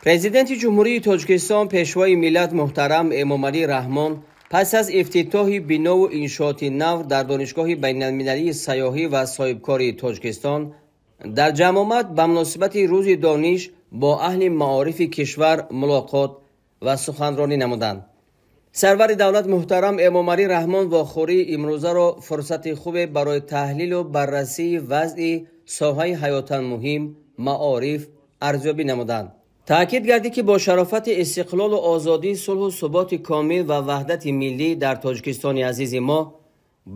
Президенти Ҷумҳурии Тоҷикистон, Пешвои миллат муҳтарам Эмомалӣ Раҳмон пас аз ифтитоҳи бинову иншооти нав дар Донишгоҳи байналмилалии сайёҳӣ ва соҳибкории Тоҷикистон дар ҷамъомад ба муносибати Рӯзи дониш бо аҳли маорифи кишвар мулоқот ва суханронӣ намуданд. Сарвари давлат муҳтарам Эмомалӣ Раҳмон вохӯрии имрӯзаро фурсати хубе барои таҳлилу баррасии вазъи соҳаи ҳаётан муҳим маориф арзёбӣ намуданд. Таъкид гардид, ки бо шарофати истиқлолу озодӣ, сулҳу суботи комил ва ваҳдати миллӣ дар Тоҷикистони азизи мо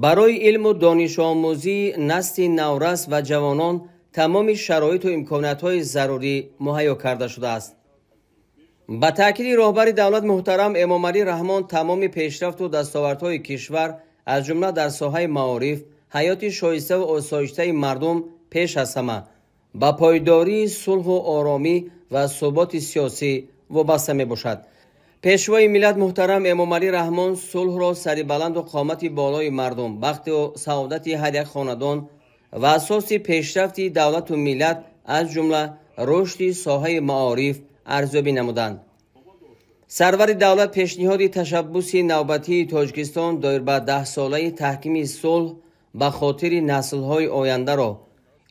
барои илму донишомӯзии насли наврас ва ҷавонон тамоми шароиту имкониятҳои зарурӣ муҳайё карда шудааст. Ба таъкиди роҳбари давлат муҳтарам Эмомалӣ Раҳмон, тамоми пешрафту дастовардҳои кишвар, аз ҷумла дар соҳаи маориф, ҳаёти шоиставу осоиштаи мардум пеш аз ҳама ба пойдории сулҳу оромӣ ва суботи сиёсӣ вобаста мебошад. Пешвои миллат муҳтарам Эмомалӣ Раҳмон сулҳро сарибаланду қомати болои мардум, бахту саодати ҳар як хонадон ва асоси пешрафти давлату миллат, аз ҷумла рушди соҳаи маориф арзёбӣ намуданд. Сарвари давлат пешниҳоди ташаббуси навбатии Тоҷикистон доир ба 10-солаи таҳкими сулҳ ба хотири наслҳои ояндаро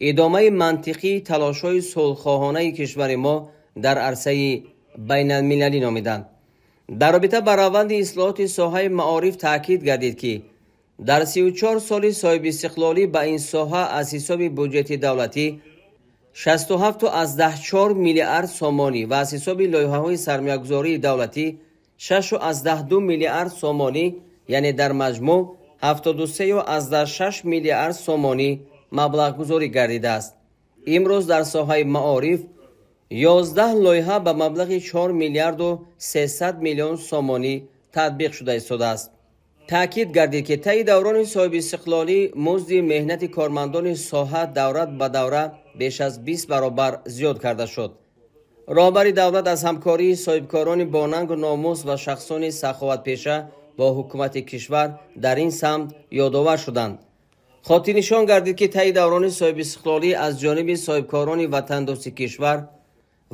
идомаи мантиқии талошҳои сулҳхоҳонаи кишвари мо дар арсаи байналмилалӣ номиданд. Дар робита ба раванди ислоҳоти соҳаи маориф таъкид гардид, ки дар 34 соли соҳибистиқлолӣ ба ин соҳа аз ҳисоби буҷети давлатӣ 67,4 миллиард сомонӣ ва аз ҳисоби лоиҳаҳои сармоягузории давлатӣ 6,2 миллиард сомонӣ, яъне дар маҷмӯъ 73,6 миллиард сомонӣ маблағгузорӣ гардидааст. Имрӯз дар соҳаи маориф 11 лоиҳа ба маблағи 4 миллиарду 300 миллион сомонӣ татбиқ шуда истодааст. Таъкид гардид, ки таи даврони соҳибистиқлолӣ музди меҳнати кормандони соҳа давра ба давра беш аз 20 баробар зиёд карда шуд. Роҳбари давлат аз ҳамкории соҳибкорони бонангу номус ва шахсони саховатпеша бо ҳукумати кишвар дар ин самт ёдовар шуданд. Хотирнишон гардид, ки таи даврони соҳибистиқлолӣ аз ҷониби соҳибкорони ватандӯсти кишвар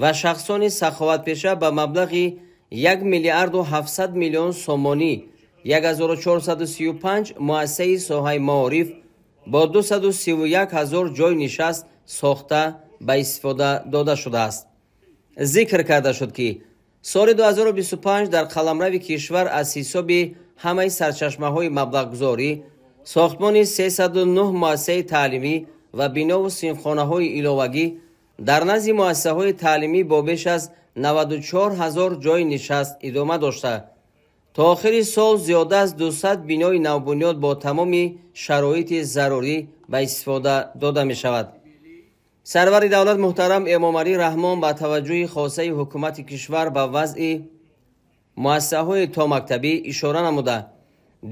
ва шахсони саховатпеша ба маблағи 1 миллиарду 700 миллион сомонӣ 1435 муассисаи соҳаи маориф бо 231 ҳазор ҷой нишаст сохта ба истифода дода шудааст. Зикр карда шуд, ки соли 2025 дар қаламрави кишвар аз ҳисоби ҳамаи сарчашмаҳои маблағгузорӣ сохтмони 309 муассисаи таълимӣ ва бинову синфхонаҳои иловагӣ дар назди муассисаҳои таълимӣ бо беш аз 94 ҳазор ҷойи нишаст идома дошта, то охири сол зиёда аз 200 бинои навбунёд бо тамоми шароити зарурӣ ба истифода дода мешавад. Сарвари давлат муҳтарам Эмомалӣ Раҳмон ба таваҷҷӯҳи хосаи ҳукумати кишвар ба вазъи муассисаҳои томактабӣ ишора намуда,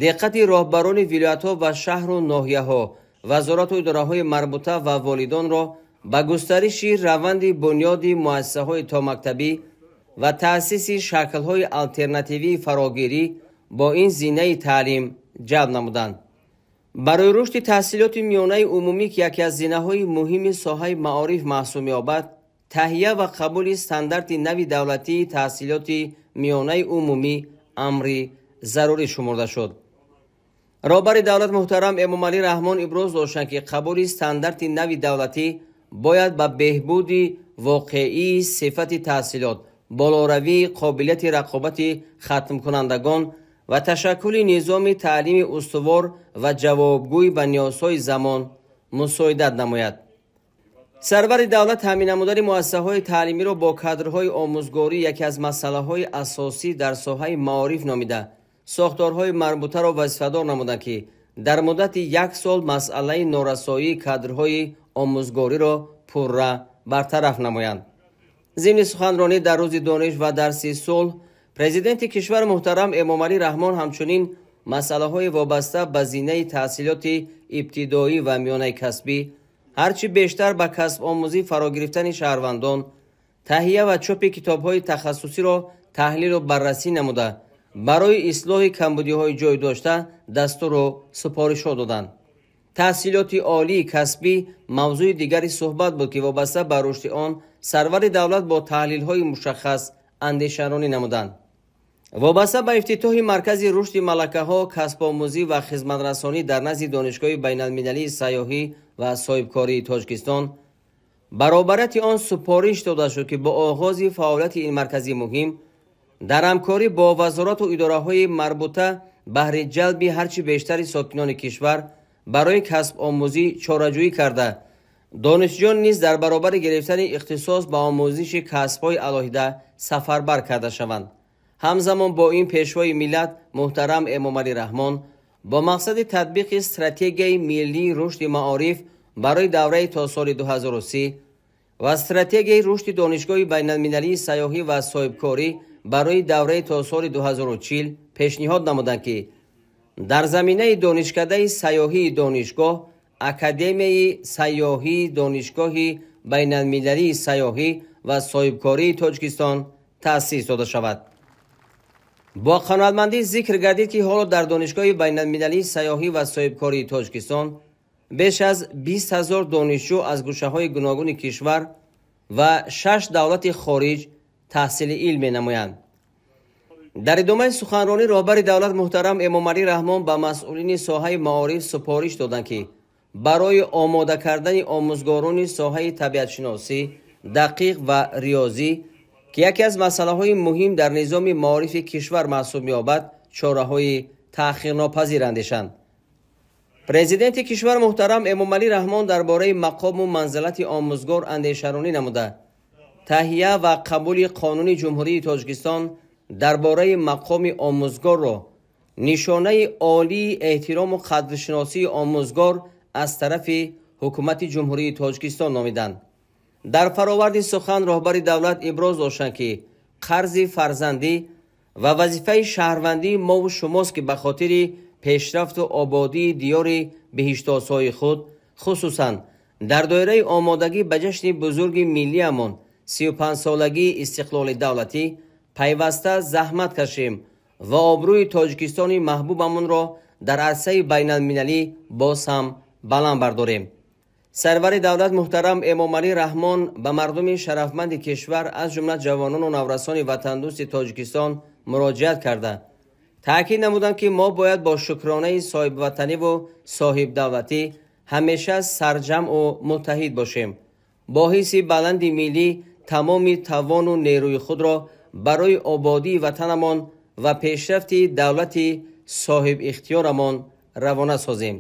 диққати роҳбарони вилоятҳо ва шаҳру ноҳияҳо, вазорату идораҳои марбута ва волидонро ба густариши раванди бунёди муассисаҳои томактабӣ ва таъсиси шаклҳои алтернативии фарогирӣ бо ин зинаи таълим ҷалб намуданд. Барои рушди таҳсилоти миёнаи умумӣ, ки яке аз зинаҳои муҳими соҳаи маориф маҳсуб меёбад, таҳия ва қабули стандарти нави давлатии таҳсилоти миёнаи умумӣ амри зарурӣ шумурда шуд. Роҳбари давлат муҳтарам Эмомалӣ Раҳмон иброз доштанд, ки қабули стандарти нави давлатӣ бояд ба беҳбуди воқеии сифати таҳсилот, болоравии қобилияти рақобати хатмкунандагон ва ташаккули низоми таълими устувор ва ҷавобгӯй ба ниёзҳои замон мусоидат намояд. Сарвари давлат таъмин намудани муассисаҳои таълимиро бо кадрҳои омӯзгорӣ яке аз масъалаҳои асосӣ дар соҳаи маориф номида, сохторҳои марбутаро вазифадор намуданд, ки дар муддати як сол масъалаи норасоии кадрҳои омӯзгориро пурра бартараф намоянд. Зимни суханронӣ дар Рӯзи дониш ва дарси сулҳ президенти кишвар муҳтарам Эмомалӣ Раҳмон ҳамчунин масъалаҳои вобаста ба зинаи таҳсилоти ибтидоӣ ва миёнаи касбӣ, ҳарчи бештар ба касбомӯзӣ фаро гирифтани шаҳрвандон, таҳия ва чопи китобҳои тахассусиро таҳлилу баррасӣ намуда, барои ислоҳи камбудиҳои ҷой дошта дастуру супоришҳо доданд. Таҳсилоти олии касбӣ мавзӯи дигари суҳбат буд, ки вобаста ба рушди он сарвари давлат бо таҳлилҳои мушаххас андешаронӣ намуданд. Вобаста ба ифтитоҳи маркази рушди малакаҳо, касбомӯзӣ ва хизматрасонӣ дар назди Донишгоҳи байналмилалии сайёҳӣ ва соҳибкории Тоҷикистон, баробарияти он супориш дода шуд, ки бо оғози фаъолияти ин маркази муҳим дар ҳамкорӣ бо вазорату идораҳои марбута баҳри ҷалби ҳарчи бештари сокинони кишвар барои касбомӯзӣ чораҷӯӣ карда, донишҷӯён низ дар баробари гирифтани ихтисос ба омӯзиши касбҳои алоҳида сафарбар карда шаванд. Ҳамзамон бо ин Пешвои миллат муҳтарам Эмомалӣ Раҳмон бо мақсади татбиқи стратегияи миллии рушди маориф барои давраи то соли 2030 ва стратегияи рушди Донишгоҳи байналмилалии сайёҳӣ ва соҳибкорӣ барои давраи то соли 2040 пешниҳод намуданд, ки дар заминаи Донишкадаи сайёҳии донишгоҳ Академияи сайёҳии Донишгоҳи байналмилалии сайёҳӣ ва соҳибкории Тоҷикистон таъсис дода шавад. Бо қаноатмандӣ зикр гардид, ки ҳоло дар Донишгоҳи байналмилалии сайёҳӣ ва соҳибкории Тоҷикистон беш аз 20 ҳазор донишҷӯ аз гӯшаҳои гуногуни кишвар ва 6 давлати хориҷ таҳсили илм менамоянд. Дар идомаи суханронӣ роҳбари давлат муҳтарам Эмомалӣ Раҳмон ба масъулини соҳаи маориф супориш доданд, ки барои омода кардани омӯзгорони соҳаи табиатшиносӣ, дақиқ ва риёзӣ, ки яке аз масъалаҳои муҳим дар низоми маорифи кишвар маҳсуб меёбад, чораҳои таъхирнопазир андешанд. Президенти кишвар муҳтарам Эмомалӣ Раҳмон дар бораи мақому манзилати омӯзгор андешаронӣ намуда, таҳия ва қабули Қонуни Ҷумҳурии Тоҷикистон дар бораи мақоми омӯзгорро нишонаи олии эҳтирому қадршиносии омӯзгор аз тарафи Ҳукумати Ҷумҳурии Тоҷикистон номиданд. Дар фароварди сухан роҳбари давлат иброз доштанд, ки қарзи фарзандӣ ва вазифаи шаҳрвандии мову шумост, ки ба хотири пешрафту ободии диёри биҳиштосои худ, хусусан дар доираи омодагӣ ба ҷашни бузурги миллиамон 35-солагии истиқлоли давлатӣ пайваста заҳмат кашем ва обрӯи Тоҷикистони маҳбубамонро дар арсаи байналмилалӣ боз ҳам баланд бардорем. Сарвари давлат муҳтарам Эмомалӣ Раҳмон ба мардуми шарафманди кишвар, аз ҷумла ҷавонону наврасони ватандӯсти Тоҷикистон муроҷиат карда, таъкид намуданд, ки мо бояд бо шукронаи соҳибватаниву соҳибдавлатӣ ҳамеша сарҷамъу муттаҳид бошем, бо ҳисси баланди миллӣ тамоми тавону нерӯи худро барои ободии ватанамон ва пешрафти давлати соҳибихтиёрамон равона созем.